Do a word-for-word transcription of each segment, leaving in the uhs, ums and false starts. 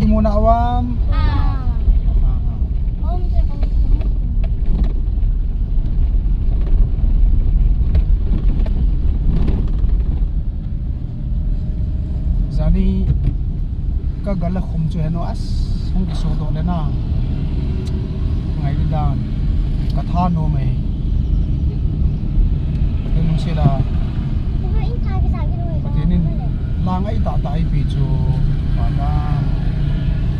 Muna awam. Jani ka gal a khum chu heno as hung kiso doh le na. Ngai di dan. Ka tha nom e. Ka lungset a. Pathen in la ngai tah tah eipe chu. Pada.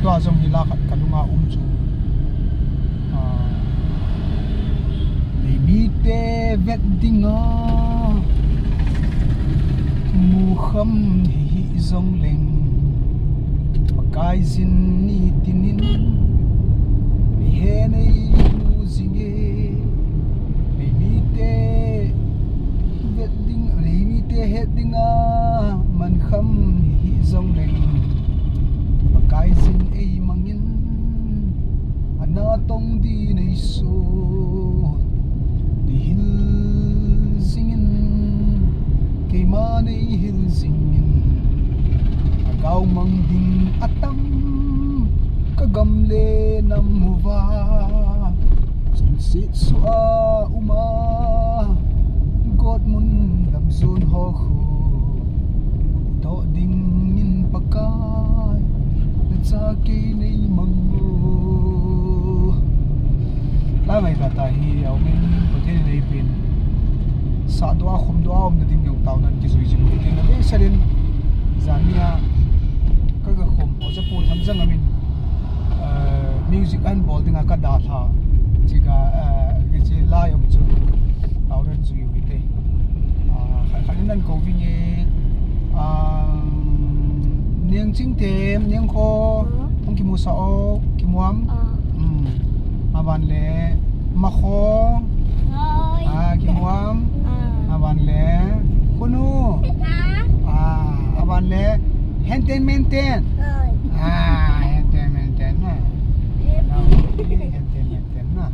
Tua jong hi la khat ka lunga um chu. Ah. Leimite vet dinga mukham hi hih jongleng, Pakaiyin ni tinin, mihem eimu jinge. Leimite vet ding, leimite het dinga mankham hi hih jongleng, Pakaiyin eimangin, ana tong di nei sot, nei hil jingin, keima nei hil jingin, agao mang ding atam, ka gam le nam uva, chonset sua uma, gotmun lam jon ho khu, doh dingin Pakai, nacha kei nei mang o. La ngai tah tah hi aumin, Pathen in eipin. Sah doh a, khum doh a umna ding jong taonan kijui jing u hitin, adeh selin, jania, ka ga khum, Oja Pu Thanjang amin, eh, music ahin bol dinga ka dalha, chika, eh, kichi lai um chu, taonan jui u hite. Ah, khat, khat in nan kou vinge. Ah, Neng Chingthem, Neng Kho, hung kimusah o, kimuam. Ah. Hmm. Aban le, Makho. Hoi. Ah, kimuam. Ah. Aban le, Khonu. Ah. Ah, aban le, Henten Menten. Hoi. Ah, Henten Menten na. Henten Menten. Tena.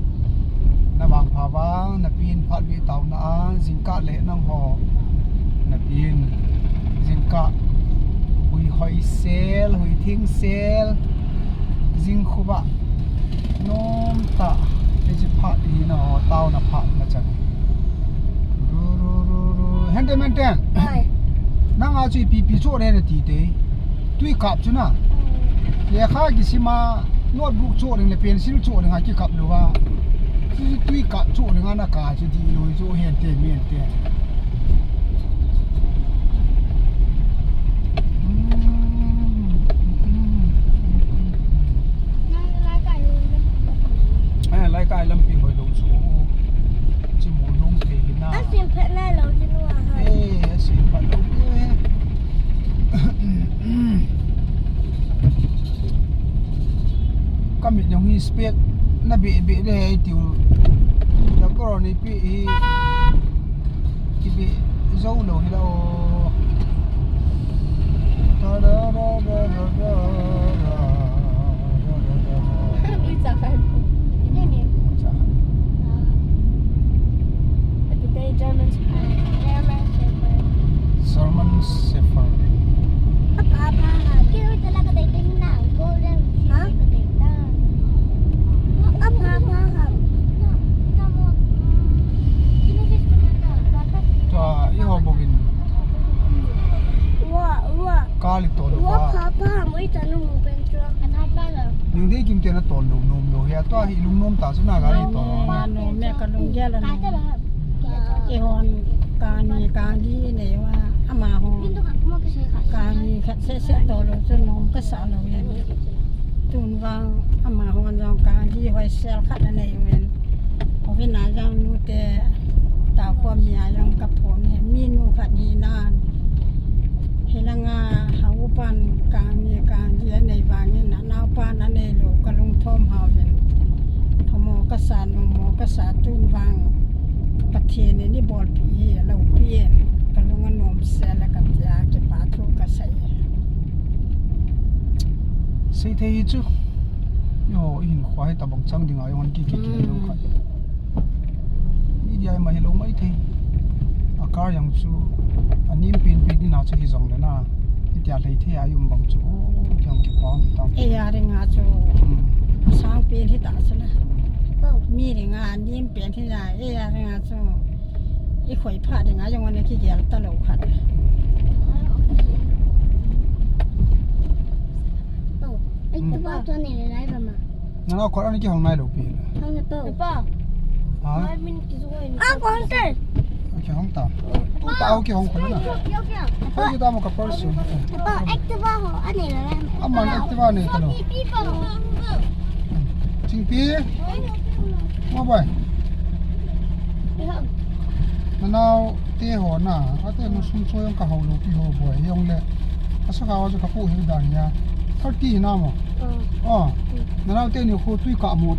Na vangpha vang, na pin phat ve taona a, jingkah le nangho. Na pin, jingkah, hui hoi sel, hui thing sel, jing khuba, nom tah, hiche phat hi nangho, taona phat na chan. Ru, ru, ru, ru. Henten Menten. Ai. Nang a chu ipi ipi chu re na ti te. Tui kap chu na. Lekha kisim a, notebook chu ding le pencil chu ding a kikap lou a. Chu tui kap chu ding a na ka chu di lou chu Henten Menten. Eh, lai kai lampi hoi lou chu. Chi mu lung thei hi na. A sim phat na lou chu nu a ha. Eh, a sim phat lou. Ka mit jong hi spec na be be de hei tiu. Na ko ni pi hi. Ki be zo lo hi la o. Ui, cha khan. Cha khan. German Shepherd. German Shepherd. Apa, apa, ha? Kira talaga tayo din na, golden. Ha? Apa, apa, ha? Tua, iho bogin. Wa, wa. Kali to lo wa. Wa, papa, mo ita no mo pen tua. Ning dei kim te na ton lo nom lo hia tua hi lung nom ta chu na ga ni to. Ma no me ka lung gel a no. Kihon kani kagi nei uva, amahon kani khat seh seh tolo chu nom kasa lou ahi. Tun vang amahon jong kagi hoi sel khat anei uvin. Uvin a jong nute taokhom hia jong kaphon e, minu khat hinan. Hilanga haupan kagi kagi anei vangin anaopan anei lou kalung thom hao uvin. Thamo kasa, nom mo kasa, tun vang Pathen in eibolpi hi aloupi in, kalung anom sel e katia, kipa thu kasei. Sei thei chu. Eiho, ihin khua hi tabang chang dinga, eiho, ki, ki, ki, lo khat. Media ima hilou maithei. A car jong chu, anem pen pen ding a chu hijong le na. Tia lei thei a i um bang chu, oh, kiang kipa mi tang. Ei a ring a chu. Hmm. Sang pen hi ta chu na. Oh. Mi ring a, nim pen hi na, ei a ring a chu. I khoi pha ring a, jong na kigel ta lo khat. Oh, ei, hmm, ta ba to ne le lai ba ma. Nana khoi ani kihong nai lo pi le. Hong le po. Pa. Ha? Five minutes. Ah, counter. Okay, hong ta. Tu ta, okay, hong khoi na. Okay, okay. Khoi kita mo ka person. Pa, Activa ho, ani la la. Aman Activa ne ta lo. Chingpi. Mo boy. Nanao te ho na, ate mo sum so jong ka ho lo pi ho boy. Jong le. Asa ka wa ka pu hi dan ya. Thirty na mo. Oh. Oh. Nanao te ni ho tui ka mo.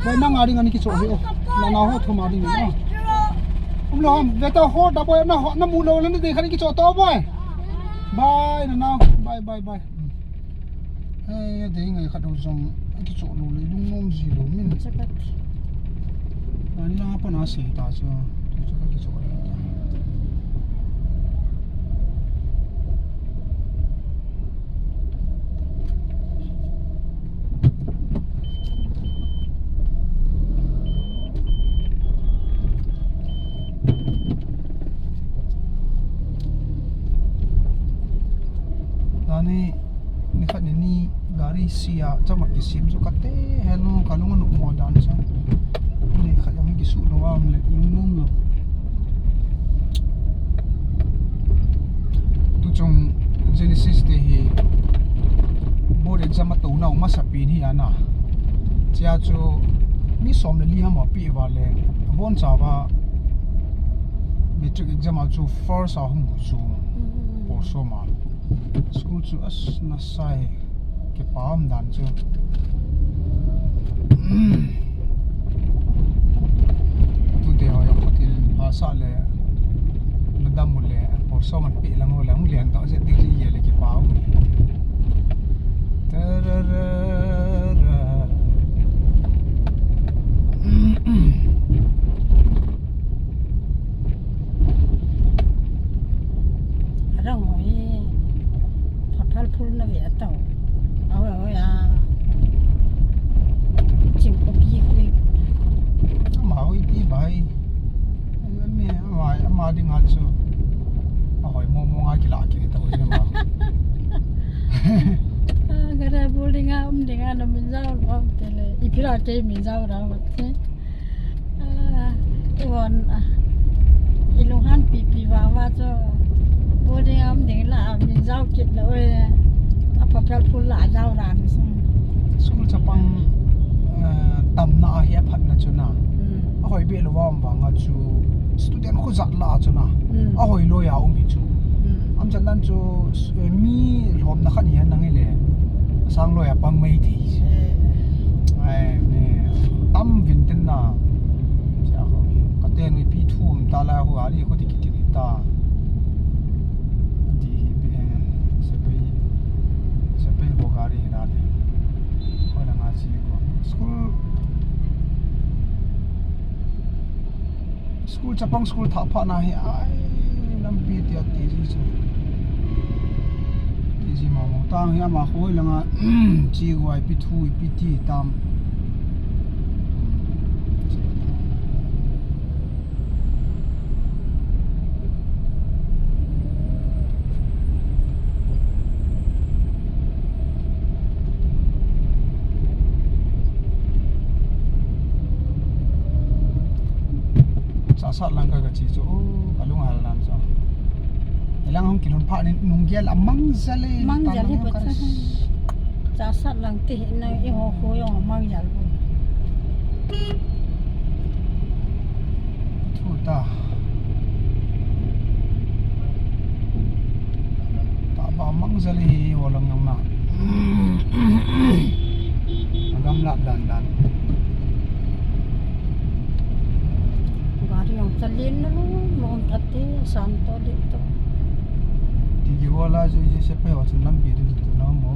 Boy, nang a ding ani kicho hi o. Nanao ho thum a ding ni o. Um lo ham, ve ta ho da boy, na ho, na mu lo le ni de khan kicho to boy. Bye, nanao. Bye, bye, bye. Hey, de ngai khat ho jong kicho lo le lung nom ji lo min. Chakat. Ani la pa na se ta cho. Tu cho ka kicho le ta. Tani, ni khat ni ni gari sia, chama kisim chu kate, henu, kalung anu mo dan sa. Ni khat jong kisu lo am le, nung nung lo. Tuchung Genesis te hi board exam a tou nau masa pi ni ana. Chia chu mi som le li ham a pi va le. Bon cha va matric exam a chu first a hung chu. Mm. Por so ma. School chu as na sai. Kipa um dan chu. Tute ho jong Pathen in phasah le, na dam u le, portion man pe lang u le, hung lian tah jeh ding hi le kipa um. Tararara. Arang hoi, phaphal phul na ve tau. Awe, awe, a. Ching ko bi kui. Ama hoi ti bai. Me, ama, ama ding a chu. A hoi mo mo nga kila ki ta hoi ma. Ah, gara bul ding a, um ding a, na min jao bam te le. Ipi ra ke min jao ra ma te. Ah, i von, ah, i lunghan pipi vang va chu, boarding a um ding la, a min jao kit lou e, a phaphal phul la a jao ran sung. School chapang, eh, tamna a hi a phatna chu na. Hmm. A hoi be lou va um vang a chu, student khu jat la a chu na. Hmm. A hoi loi a um hi chu. Hmm. Am chan dan chu, eh, mi lhomna khat hi an nang i le. Sang loi a pang mai thei. Eh. Ai, mi tam vin tin na. Sia ko. Ka te nui pi thu um ta la ho a ri ko ti ki ti ni ta. Ti hi pi, eh, sepai, sepai ho gari hi na ni. Ko na nga si ko. School School chapang school thah phat na hi ai lampi ti a ti ji chu. Ti ji ma mo tang hi ama khoi langa chi guai pi thu pi ti tam. Chasat lang ka, ka chi chu, oh, ka lung hal nan chu. Ilang hung kilhun pha ni nung gel a mang jal e, mang jal e, ta nung ka. Chasat lang ti na i ho ho jong mang jal bo. Thu ta. Ta ba mang jal hi ho lang jong na. Agam la dan dan. Gari jong chalin na lom lom ta te san to de to. Ti ji wala ju ji sepai ho chun lampi tu tu na mo.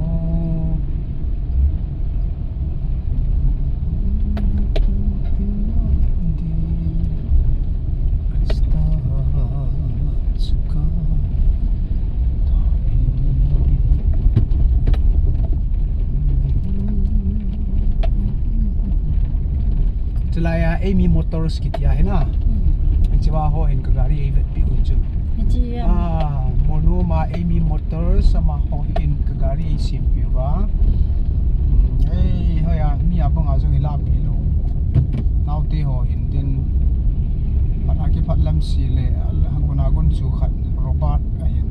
Aya, Amy Motors kiti ahi na. Hmm. Hiche a ho hin ka gari ei vetpi u chu. Hiche a. Ah, Molnom a Amy Motors amaho hin ka gari ei sempi uva. Hmm, ei, hoiya, mi a banga jong i lapi lou. Naote ho hin tin. Phat a kiphat lam seh le, a, a gun a gun chu khat Robert ahin.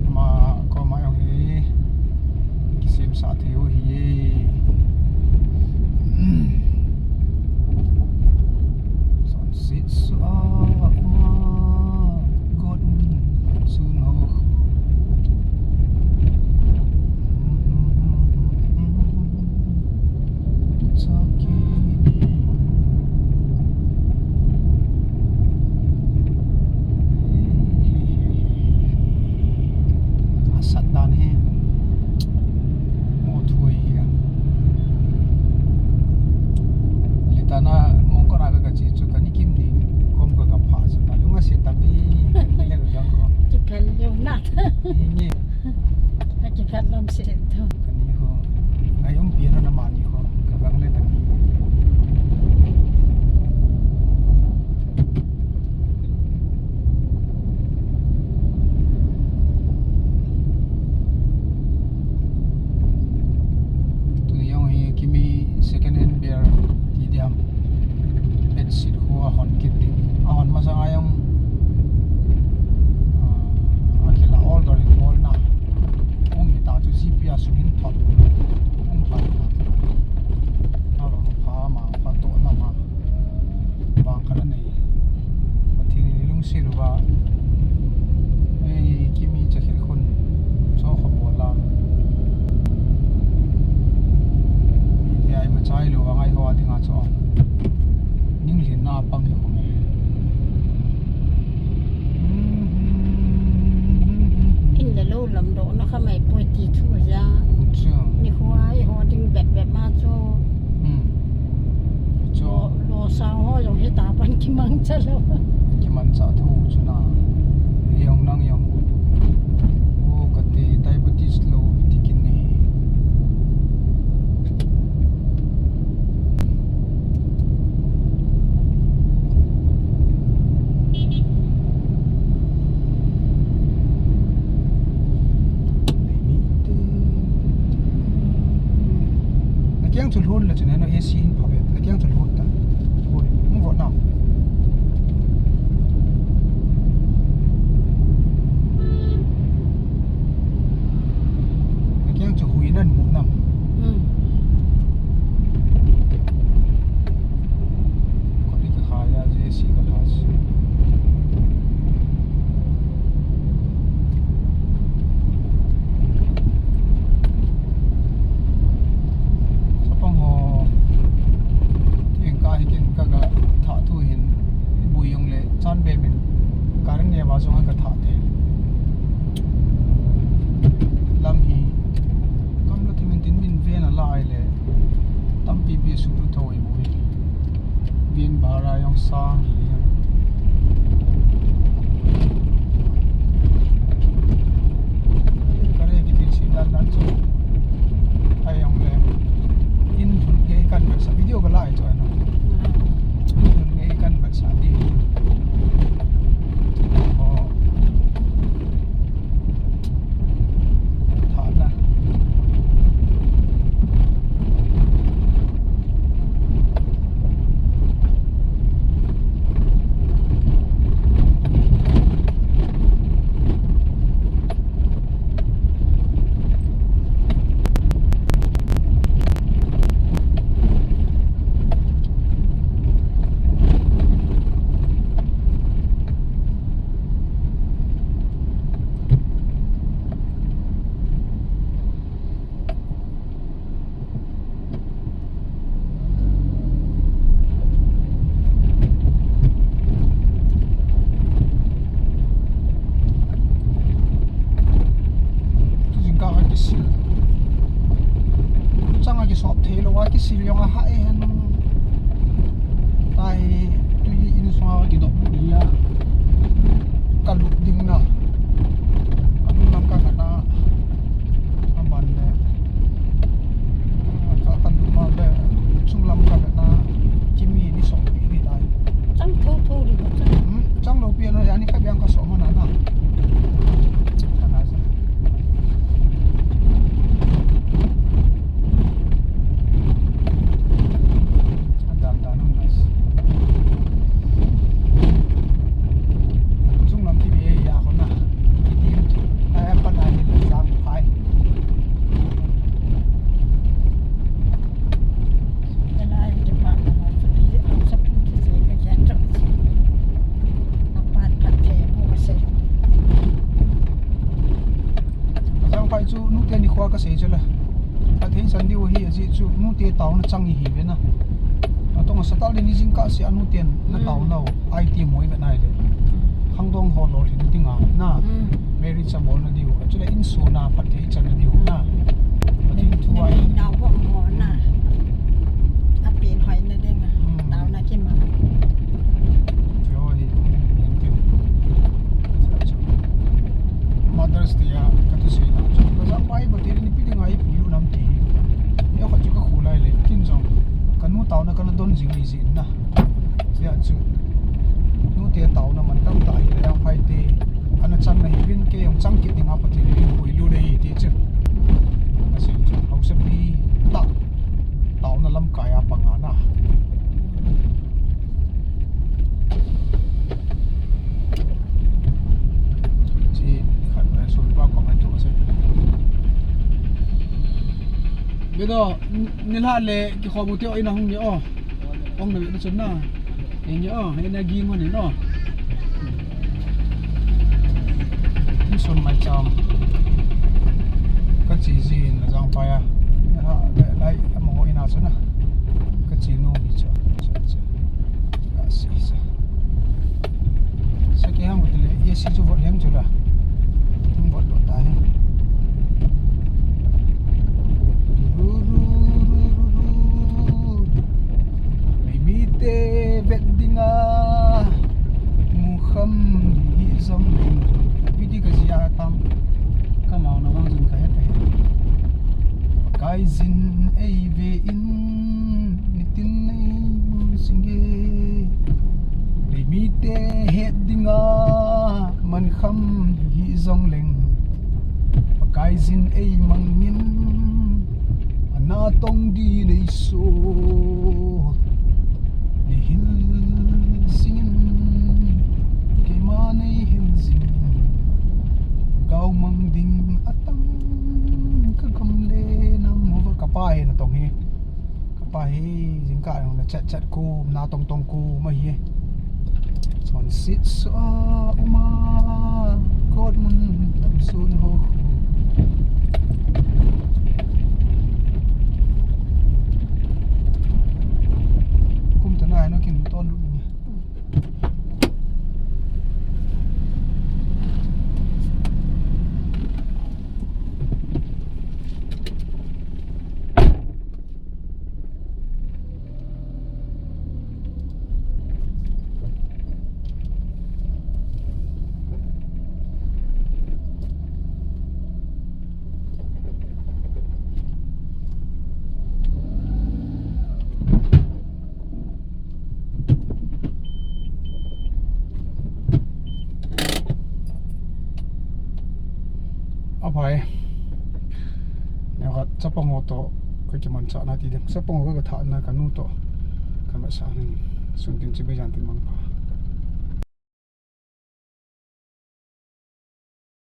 Ama koma jong hi. Kisemsah thei u ahi e. Sunset sua uma got sun ho. Saki. Asat dan hi. Mo thui hi. Litana mong ko na ka chi chu kani kim ding. Kom ko ka pha chu ka lunga si tami. Kani le ka ko. Kiphel lou na. Ni ni. Kiphel lom si tu. Kani ho. Ai um pi na na mani ho. Ka bang le kani. Tuni jong hi kimi second hand beer ti diam. Bedsheet khu ahon kit ding. Ahon masang a jong, ah, akila order in bol na. Um hita chu G P a sum hin thot. Um pa. Alo pha ma, pha to na ma. Vang khat anei. Pathen in i lungset uva. Ei, kimi cha khe khun. Cho kha bola. Ei, ai ma chai lo, angai ho a dinga cho. Ning lhin na pang hi khum e. In le lo lam do na kha mai poi ti thu ja. Chu. Ni khua i ho ding bep bep ma cho. Hmm. Chu. Lo, lo sang ho jong hi ta pan kimang cha lo. Kimang cha thu chu na. Jong nang jong. O ka ti diabetes lo ti kin ni. Na kiang chu lhun le chun, no A C in pha ve. Na kiang chu lhun ta. Lhun. Hung vot nau. Na kiang chu hui nan mu nam. Hmm. Koni ka kha ya je si ka la si. Chapang ho. Eng ka hi kin ka ga tha thu hin. Bui jong le chan be min. Karin ne ba jong ka tha thei. Lam hi. Kam lo thi min tin min ve na lai le. Tampi pi sum lu thoi mu hi. Vin bara jong sang hi. Kare ki thil si dan dan chu. Ai jong le. In thun ke kan ba sa video ka lai chu ano. In thun ke kan ba sa di. Oh. Tha na. Tu jingkah a kisil. Tu chang a kisop thei lou a kisil jong a ha e hen. Tai tui in sunga kidop dia. Ka lut ding na. Anung lam ka ngat na. Aban le. Ka, ka lut ma le. Chung lam ka ngat na. Kimi ni Chu nute nikho kasei chu la. Phatthei chan diu hi ajeh chu nute taona chang ihi ve na. Atong a satal din ni jingkah seh a nuten na taona u. Ai ti moi ve nai le. Khangdong ho lolhin ding a na. Marriage a bol na diu. Chule insung a phatthei chan na diu na. Pathen thu a. Nau ho mo na. Apen hoi na ding a. Taona kiman. Chu hi. Mother's Day a ka thusei na chu. Ka jang pai ba te ni pi ding a i pui lu nam ti. Neo khat chu ka khu lai le. Kin jong. Ka nu taona ka na don jing ni jin na. Tia chu. Nute taona man tam ta hi le yang pai te. Ana chang na hi vin ke yong chang kit ding a Pathen in pui lu le ti chu. Ka sei chu. Hausa pi ta. Taona lamkai a pang a na. Chi khat, eh, sulpa comment tu ase. Bedo, n-, nilhah le kikhom u te o ina hung ni o. Ong na be na chun na. Eng ni o, ina gi ngon ni no. Tuition mai cham. Ka chi jin na jang pai a. Ha, lai, lai, amaho ina chun na. Ka chi nu hi chu. Chu, chu. Ka si, si. Sa ke ham ko le, ye si chu vot hem chu la. Hung vot lo ta he. Ru, ru, ru, ru, ru. Meimite vet ding a. Mu kham hi jong ding. Pi ti ka jia tam. Ka mau na vang jong ka het he. Pakai jin ei ve in. Nitin nei mu singe. Meimite het ding a. Man kham hi jong leng. Pakai jin ei mang in. Ana tong di nei so. Nei hil jingin. Keima nei hil jingin. Gao mang ding atang ka gam le nam ho va ka pa he na tong he. Ka pa he jingkah na chat chat ko na tong tong ko ma hi. Chonset so a uma kot mun lam sun ho khu. Kum ta na no kin ton lu ni. A phai. Neo khat chapang ho to ka kimanchah na ti ding. Chapang ho ka thah na ka nu to. Ka ma sa ning sun tin chi be jan tin mang pha.